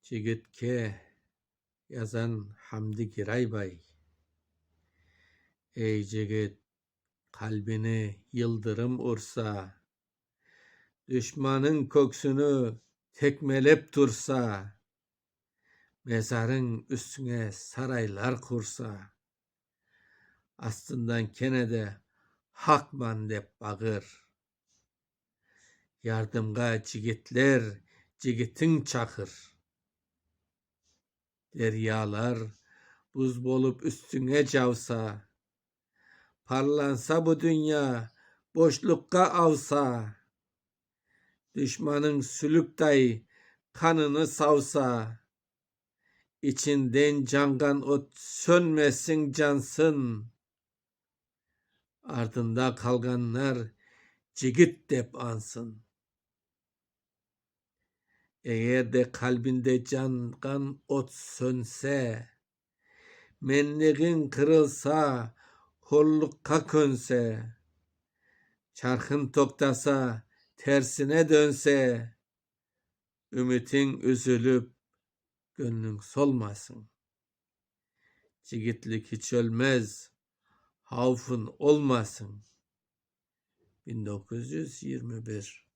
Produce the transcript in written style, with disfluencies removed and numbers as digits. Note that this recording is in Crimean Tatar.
Cigitke yazan Hamdi Giraybay. Ey, cigit, qalbine yıldırım ursa, Duşmannıñ köksüni tekmelep tursa, Mezarıñ üstüne saraylar qursa, Astından kene de Haqman dep bağır. Yardımğa cigitler, cigitiñ çaqır. Deryalar buz bolıp üstüñe cavsa, Parlansa bu dünya, boşluqqa avsa, Duşmanıñ sülükday qanını savsa, İçinden canğan ot sönmesin, cansın. Artında qalğanlar cigit dep añsın. Eger de qalbinde canğan ot sönse, Menligiñ qırılsa, horluqqa könse, Çarhıñ toqtasa, tersine dönse, Ümütiñ üzülip, göñlüñ solmasın. Cigitlik hiç ölmez, havfıñ olmasın. 1921.